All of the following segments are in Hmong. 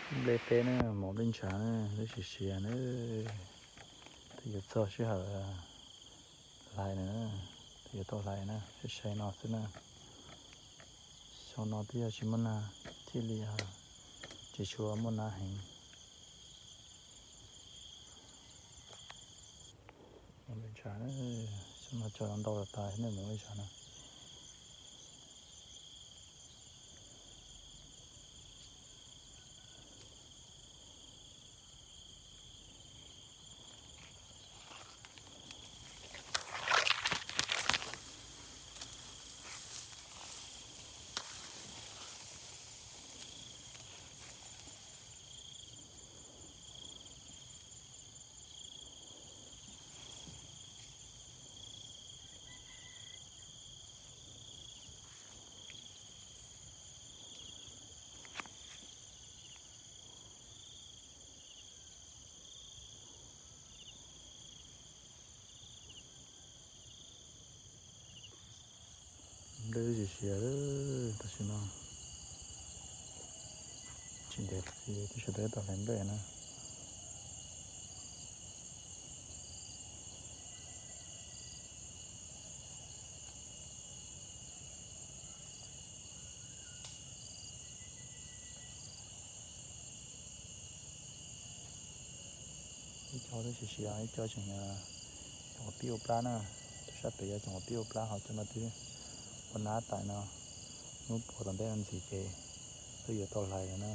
Nplej teb na, mov nplej ntshav na, lub siav siav na. Twb yuav txog sij hawm hlais na, twb yuav tau hlais na, sai sai no xwb na. Xyoo no twb yog tsis muaj nag thiaj li tsis tshua muaj nag heev. Mov nplej ntshav, xyoo no cog ntau los tas ne, mov nplej ntshav na. Nplej siav siav tam sim no, tsis ntev twb sawv daws tau hlais nplej na. Ib co twb siav siav, ib co tseem cov pib ua plab na. Cov sab pem yog cov pib ua plab, ho cov no twb ua nab tas no, hnub puav tom ntej no ntxiv ces twb yuav tau hlais na.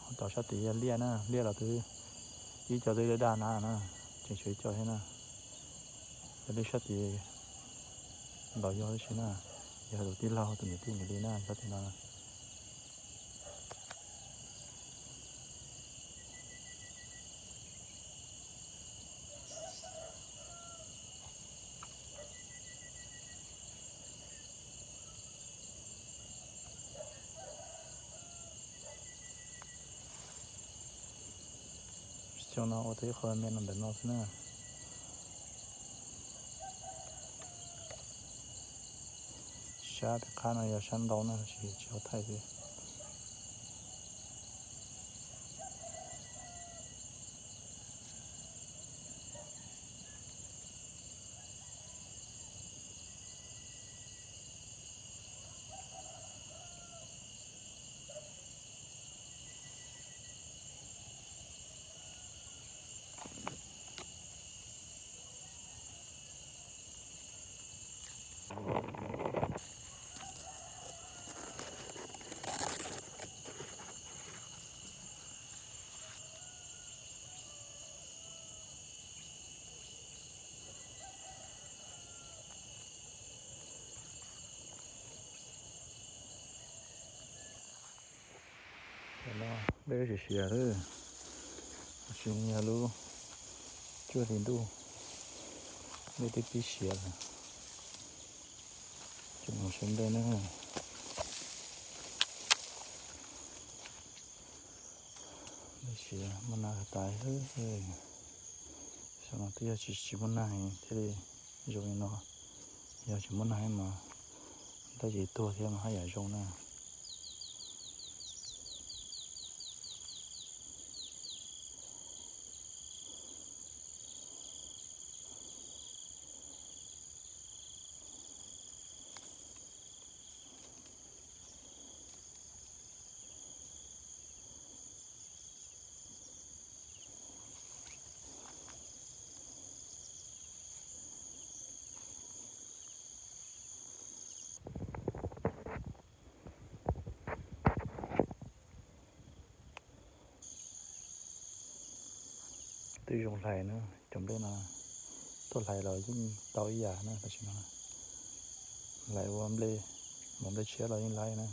Ho tom sab tid yog liaj na, liaj los twb ib co twb daj daj na na, tseem tshuav ib co thiab na. Yog li sab tid los yog tab sis na, yog tus tij laug tus niam tij nkawd li na, sab tid no. Xyoo no ua tau ib qho me no ntawm no xwb na. Sab pem qab no yog sab ntau na, tsis tsis hau thaij xwb. Tam no nplej siav siav lawm, tab sis yog lub cuaj hlis ntuj, nplej twb pib siav lawm. Ces mus saib nplej na. Nplej siav muaj nag tas. Xyoo no twb yog tsis tsis muaj nag thiaj li zoo li no. Yog tsis muaj nag mas ntaj ces tuag thiab mas haj yam zoo na. Twb zoo hlais na, cov nplej no tuaj hlais los yeej tau ib yam na, tam sim no hlais ua nplej, mus nplej tshiab los yeej laib na.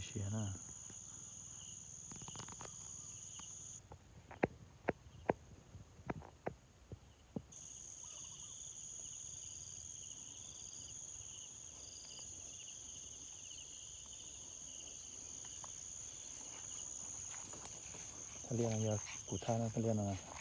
Siav na. Thaj liaj no yog kuv thaj no, thaj liaj no.